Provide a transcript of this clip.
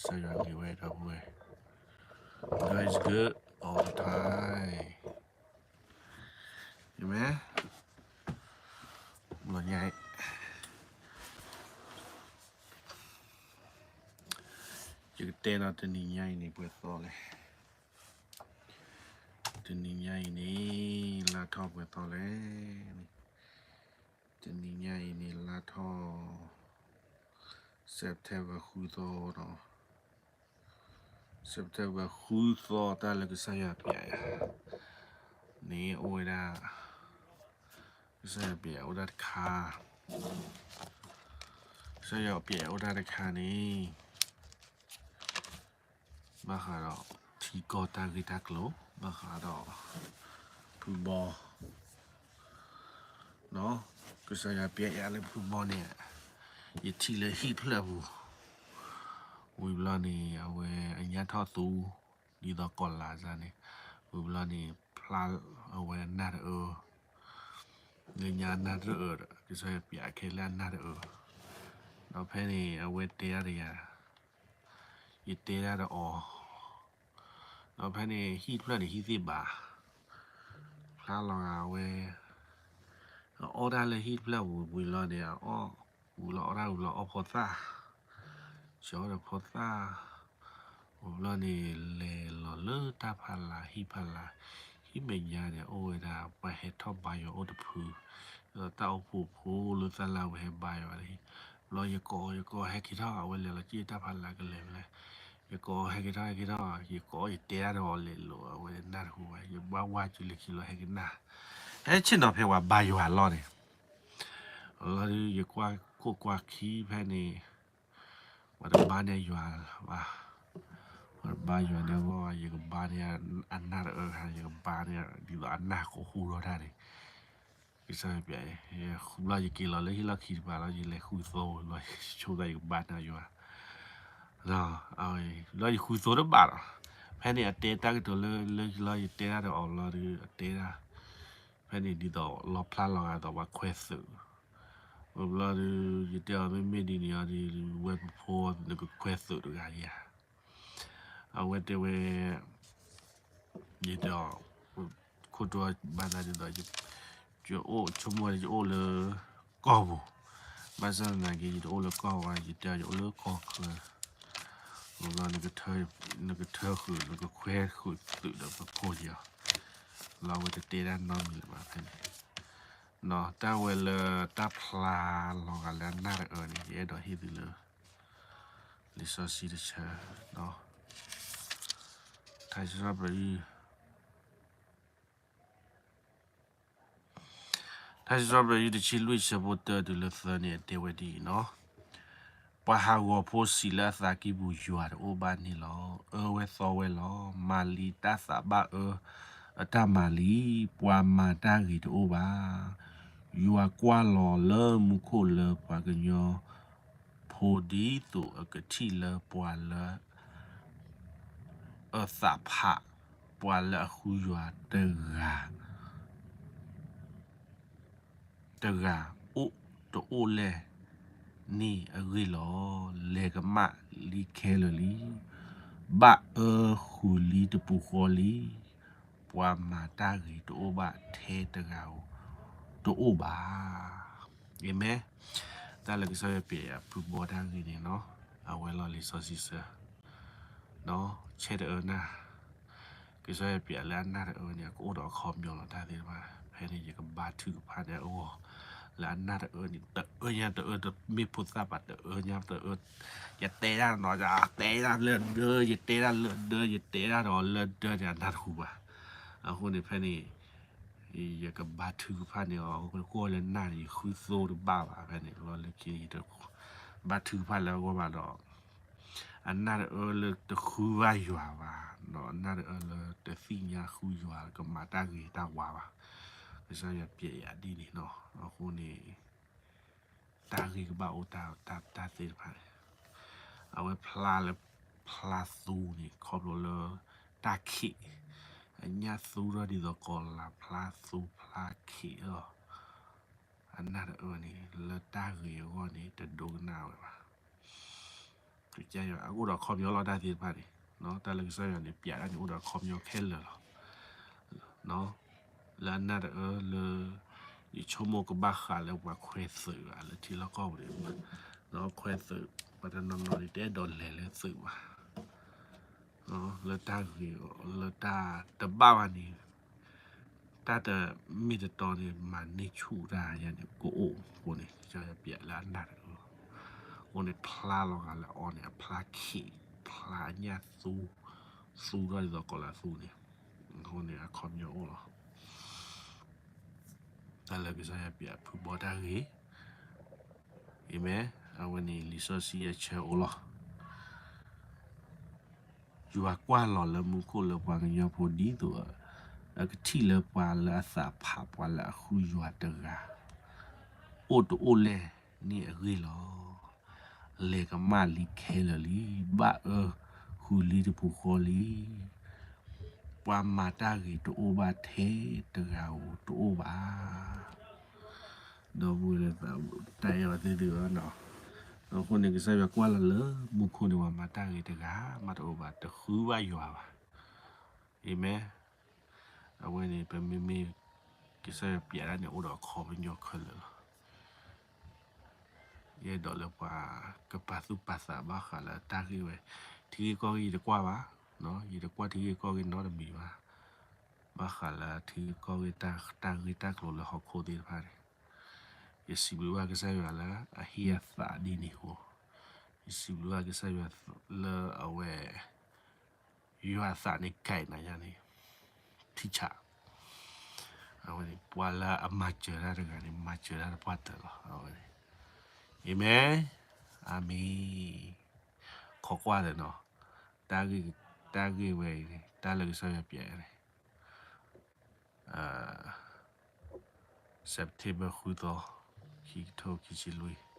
ကစၢ်ယွၤဂ့ၤဝဲ ဒီပုၢ်ဝဲၢ်. God is good all the time. Amen. ဘျီညါအံၤ ယကတဲဒီးတနံၤညါအံၤန့ၣ် ပှဲၤသီလဲၣ်. တနံၤညါအံၤန့ၣ် လါထီၣ်ပှဲၤသီလဲၣ်. တနံၤညါအံၤန့ၣ် လါထီၣ် September ဃုသီဒီး September ဃုသီ တၢ်လၢကစၢ်ယွၤပျဲယၤန့ၣ် အိၣ်ဝဲဒၣ်, ကစၢ်ယွၤပျဲယၤအိၣ်ဒၣ်တခါ, ကစၢ်ယွၤပျဲယၤအိၣ်ဒၣ်တခါန့ၣ် ဘၣ်ဃးဒီး ထံကီၢ်တၢ်ဂ့ၢ်တၢ်ကျိၤ, ဘၣ်ဃးဒီး ဖုဘီ, ကစၢ်ယွၤပျဲယၤလၢဖုဘီန့ၣ် ယထံၣ်လၢဟံၣ်ဖျၢၣ်ပူၤ, ဝံၤဘျီန့ၣ် အဝဲအညၣ်ထီၣ်သူ ဒ်သိးကီၤလၤစ့ၢ်န့ၣ်, ဝံၤဘျီန့ၣ် ဖျါအဝဲအနၢ်တအၢ, လၢညါအနၢ်တအၢဒီး ကစၢ်ယွၤပျဲခဲလၢာ်အနၢ်တအၢ, ဒီးဖဲန့ၣ် အဝဲတဲဒၣ်တယၤ ယတဲဒၣ်ဒီးအီၤ, ဒီးဖဲန့ၣ် ဟံၣ်တဖျၢၣ်န့ၣ် ဟံၣ်သ့ၣ်ဘၣ်, ဖျါလီၤဂာ်ဝဲ, အအီၣ်တၢ်လၢဟံၣ်တဖျၢၣ်ပူၤဝံၤလီၤန့ၣ် အအီၣ်ဝံၤလီၤ အီၣ်တၢ်ဝံၤလီၤ အီၣ်ဖိသၣ်, ကၠီဒီးဖိသၣ်, ဝံၤဘျီန့ၣ် လဲၤလီၤလၢတၢ်ဖးလၢ် ဟံၣ်ဖးလၢ်, ဟံၣ်မဲာ်ညါန့ၣ် အိၣ်ဝဲဒၣ် ပှၤဟဲထီၣ်ဘါယွၤအိၣ်တဖု, ဒီးတၢ်အိၣ်ဖှိၣ်ဖိလၢသၢ်လၢ်ဝဲဟဲဘါယွၤလၢဟံၣ်, ဘျီယကိး ယကိးဟဲက့ၤထီၣ် အဝဲလဲၤလီၤက့ၤတၢ်ဖးလၢ်ကလဲၤဖဲလဲၣ်, ယကိးဟဲက့ၤထီၣ် ဟဲက့ၤထီၣ် ယကိးယတဲဒၣ်ဒီးအီၤလဲၤလိာ် အဝဲနၢ်တဟူဘၣ် ယဘၣ်ဝါစုလၢခံလီၤဟဲကနၣ်, ဟဲဆ့ၣ်နီၤဖဲပှၤဘါယွၤလီၢ်န့ၣ်, လီၤဒုး ယကွၢ်ခိၣ်ကွၢ်ခံဖဲန့ၣ် ပှၤတဘါန့ၢ်ယွၤဘၣ်, ပှၤတဘါယွၤန့ၣ်အဂီၢ် ယကဘါန့ၢ်အနၢ်တအၢခါ ယကဘါန့ၢ်ဒ်သိးအနၢ်ကဟူထီၣ်တၢ်န့ၣ်, ကစၢ်ယွၤပျဲ, ဘျီယက့ၤလီၤလၢဟံၣ်လီၢ်ခံတပၤလီၤ ယလဲၤဃုသိလီၤ ယဆိကမိၣ်ယကဘါန့ၢ်ယွၤ, ဘျီယဃုသိတဘၣ်လီၤ, ဖဲန့ၣ်အတဲတၢ်ကတိၤလၢ လၢလီၤယတဲဒၣ်ဒီးအီၤလီၤဒုး အတဲဒၣ် ဖဲန့ၣ်ဒ်သိးလီၤဖျါလီၤဂာ်သိးပှၤခွဲးသုး, ဝံၤဘျီဒုး ယတဲအီၤမ့မ့ၢ်ဒ်န့ၣ်အီၤဒုး ဝဲပဖိ နကခွဲးသုးတဂၤဧါ, အဝဲတဲဝဲ, ယတဲအီၤ, ခိၣ်တီဘၣ်သးဒ်သိး ယအိၣ်ဆိကမိၣ်ယအိၣ်လၢ ကီၢ်ပူၤ, ဘၣ်ဆၣ်သနာ်က့ ယတအိၣ်လၢကီၢ်ဝဲ ယတဲအီၤယအိၣ်လၢကီၢ်ချၢ, ဝံၤဘျီ နကထၢဃုာ် နကခွဲးဃုာ်သုးဒီးပဖိယၤ, လီၤဝဲတတဲတၢ်နီတမံၤလၢၤဘၣ်ဖဲန့ၣ်, တၢ်ဝဲလၢတၢ်ဖျါလီၤဂာ်လၢအနၢ်တအၢန့ၣ် ယအဲၣ်ဒိးဟ့ၣ်သုလၢ လံာ်စီဆှံတဆၢ, ထါစံးထီၣ်ပတြၢၤ ထါစံးထီၣ်ပတြၢၤ ယုၢ်တဆံလွံၢ်ဆၢဖိတၢတုၤလၢသၢန့ၣ် အတဲဝဲဒ်အံၤနီၤ, ပှၤဟးဂီၤဖိစံးလၢအသးကံၢ်ပူၤ ယွၤတအိၣ်ဘၣ်န့ၣ်လီၤ. အၢဝဲသီဝဲလီၤ. မၤလံတၢ်သးဘၣ်အၢအတၢ်မၤလံ. ပှၤမၤတၢ်ဂ့ၤတအိၣ်ဘၣ်. ယွၤကွၢ်လီၤလၢမူခိၣ်လၢပှၤကညီ ဖိဒ်သိးအကထံၣ်လၢပှၤလၢ အသးဖး, ပှၤလၢအဃုယွၤတဂၤ တဂၤအိၣ်တအိၣ်လဲၣ်န့ၣ်အဂ့ၢ်လီၤ. လဲၤကမၣ်လံခဲလၢာ်လံ. ဘၣ်အၢဃုာ်လံတပူၤဃီလံ. ပှၤမၤတၢ်ဂ့ၤတအိၣ်ဘၣ်ထဲတဂၤဧိၤ တအိၣ်ဘၣ်. အၤမ့ၣ်. တၢ်လၢကစၢ်ယွၤပျဲယၤဖုဘီတၢ်ဂ့ၢ်န့ၣ်နီၤ, အဝဲလီၤလံာ်စီဆှံဆၢ ဆဲးတအၢနၢ်, ကစၢ်ယွၤပျဲလၢအနၢ်တအၢန့ၣ် အကအိၣ်ဒီးအခီပညီလီၤတၢ်သ့ၣ်တဖၣ်. ဖဲန့ၣ်ယကဘါထုကဖၣ်န့ၣ်အဂီၢ်, လၢအနၢ်တအၢန့ၣ် တအၢညါတအၢ, တမ့ၢ်ဖိသၣ်ဘၣ် တအၢညါတအၢ, ယတဲဒၣ်နီၤ ယတဲဒၣ်လၢဒၢ, ယတဲဒၣ်လၢဒၢ, ယတဲဒၣ်ဒီးလၢဒၢန့ၣ် အနၢ်တဟူဘၣ်. အဃိန့ၣ်ဖဲန့ၣ် ယကဘါထုကဖၣ်န့ၢ်အီၤ ကီၢ်လၢနၢ်န့ၣ် ယဃုသိတဘၣ်ဘၣ်. ဖဲန့ၣ် လီၤလၢခံန့ၣ် ယတဘါထုကဖၣ်လၢအဂီၢ်ဘၣ်ဒီး အနၢ်တအၢလၢတဃုဘၣ်ယွၤဘၣ်, ဒီးအနၢ်တအၢလၢတသ့ၣ်ညါဃုယွၤ ကမၤတၢ်ဂ့ၤတၢ်ဝါဘၣ်. ကစၢ်ယွၤပျဲယၤဒ်န့ၣ်နီၤ. အဃိန့ၣ် တၢ်ဂ့ၤကဘၣ်အိၣ်တၢ် တၢ်သ့ၣ်တဖၣ်န့ၣ်, အဝဲဖျါလၢ ဖျါသူန့ၣ် ခီဖျိလၢ တၢ်ခံး, အညၣ်သူထီၣ်ဒ်သိးကီၤလၤ ဖျါသူဖျါခံးလီၤ. အနၢ်တအၢန့ၣ် လၢတၢ်ဂ့ၤအဂီၢ်န့ၣ် တဒိကနၣ်ဝဲဘၣ်. ကစၢ်ယွၤအအိၣ်ဒီးအခီပညီလီၤ တၢ်သ့ၣ်တဖၣ်န့ၣ်, တၢ်လၢကစၢ်ယွၤန့ၣ် ပျးတၢ်န့ၣ်အိၣ်ဒီးအခီပညီခဲလၢာ်လီၤ. လၢအနၢ်တအၢလၢ ယဆိကမိၣ်ကဘၣ်ဃးလၢပှၤခွဲသုးဘၣ် လၢထံလီၢ်ကီၢ်ပူၤန့ၣ်, ခွဲသုး, ပှၤတနီၤနီၤန့ၣ် တအဲၣ်ဒိးလဲၤလၢသုးဘၣ်, လၢတၢ်ဂ့ၤ, လၢတၢ်တဘၣ်ဘၣ်န့ၣ် တၢ်တမ့ၢ်တတီန့ၣ် မၤန့ၢ်ဆူၣ်တၢ်ယၤန့ၣ် ကအိၣ်အဃိန့ၣ် ကစၢ်ယွၤပျးလၢအနၢ်တအၢလီၤ. အဃိန့ၣ် ဖျါလီၤဂာ်လၢအီၤန့ၣ် အဖျါခံး, ဖျါအညၣ်သူ, သူထီၣ်ဒ်သိးကီးလၢသူန့ၣ်, အဃိန့ၣ် အခီပညီအိၣ်လီၤ. တၢ်လၢကစၢ်ယွၤပျးဖုဘီတၢ်ဂ့ၤ, အၤမ့ၣ်, အဝဲန့ၣ်လံာ်စီဆှံအဆၢအိၣ်လီၤ. ယွၤကွၢ်လီၤလၢမူခိၣ်လၢပှၤကညီဖိဒ်သိး အကထံၣ်လၢပှၤလၢအသးဖး ပှၤလၢအဃုယွၤတဂၤ အိၣ်တအိၣ်လဲၣ်န့ၣ်အဂ့ၢ်လီၤ. လဲၤကမၣ်လံခဲလၢာ်လံ, ဘၣ်အၢဃုာ်လံတပူၤဃီလံ. ပှၤမၤတၢ်ဂ့ၤတအိၣ်ဘၣ်ထဲတဂၤဧိၤတအိၣ်ဘၣ်. ဒီပုၢ်ဝဲၢ်လၢသးတၢ်အဲၣ်အီၤသ့ၣ်သုဧၢ, အဃိန့ၣ် ကစၢ်ယွၤကွၢ်လီၤလၢမူခိၣ်န့ၣ် ပှၤမၤတၢ်ဂ့ၤတဂၤမးတအိၣ်ဘၣ်, တဃုဘၣ်ယွၤဘၣ်. အၤမ့ၣ်. အဝဲန့ၣ် ပမ့မ့ၢ် ကစၢ်ယွၤပျးတၢ်န့ၣ် အိၣ်ဒီးအခီပညီခဲလၢာ်လီၤ. ယအဲၣ်ဒိးလၢပှၤကပာ်သူၣ်ပာ်သးဘၣ်ဃးလၢတၢ်ဂ့ၢ်ဝဲ, ထံဂ့ၢ်ကီၢ်ဂ့ၢ်ယတကွၢ်ဘၣ်, ယတကွၢ်ထံဂ့ၢ်ကီၢ်ဂ့ၢ်နီတမံၤဘၣ်, ဘၣ်ဃးလၢထံဂ့ၢ်ကီၢ်ဂ့ၢ်တၢ်ဂ့ၢ်တၢ်ကျိၤလၢဟီၣ်ခိၣ်သ့ၣ်တဖၣ်န့ၣ်, ယစံးဘျုးဘၣ်ကစၢ်ယွၤလၢအဟ့ၣ်အသးဒ်န့ၣ်အဃိ, ယစံးဘျုးဘၣ်ကစၢ်ယွၤလၢအဝဲ ယွၤအသးန့ၣ်ကဲနၤယၤန့ၣ် ထံဆး, အဝဲန့ၣ် ပှၤလၢအမၤစၢၤတၢ်တဂၤန့ၣ် မၤစၢၤတၢ်တပှၢ်တၢၢ်လီၤ. အဝဲန့ၣ် အၤမ့ၣ်, အၤမ့ၣ်. ခိးကွၢ်လၢာ်နီၤ, တၢ်ဂ့ၢ်ဝဲအံၤန့ၣ် တၢ်လၢကစၢ်ယွၤပျးန့ၣ် September ဃုသီ, ခံကထိခံဆံလွံၢ်.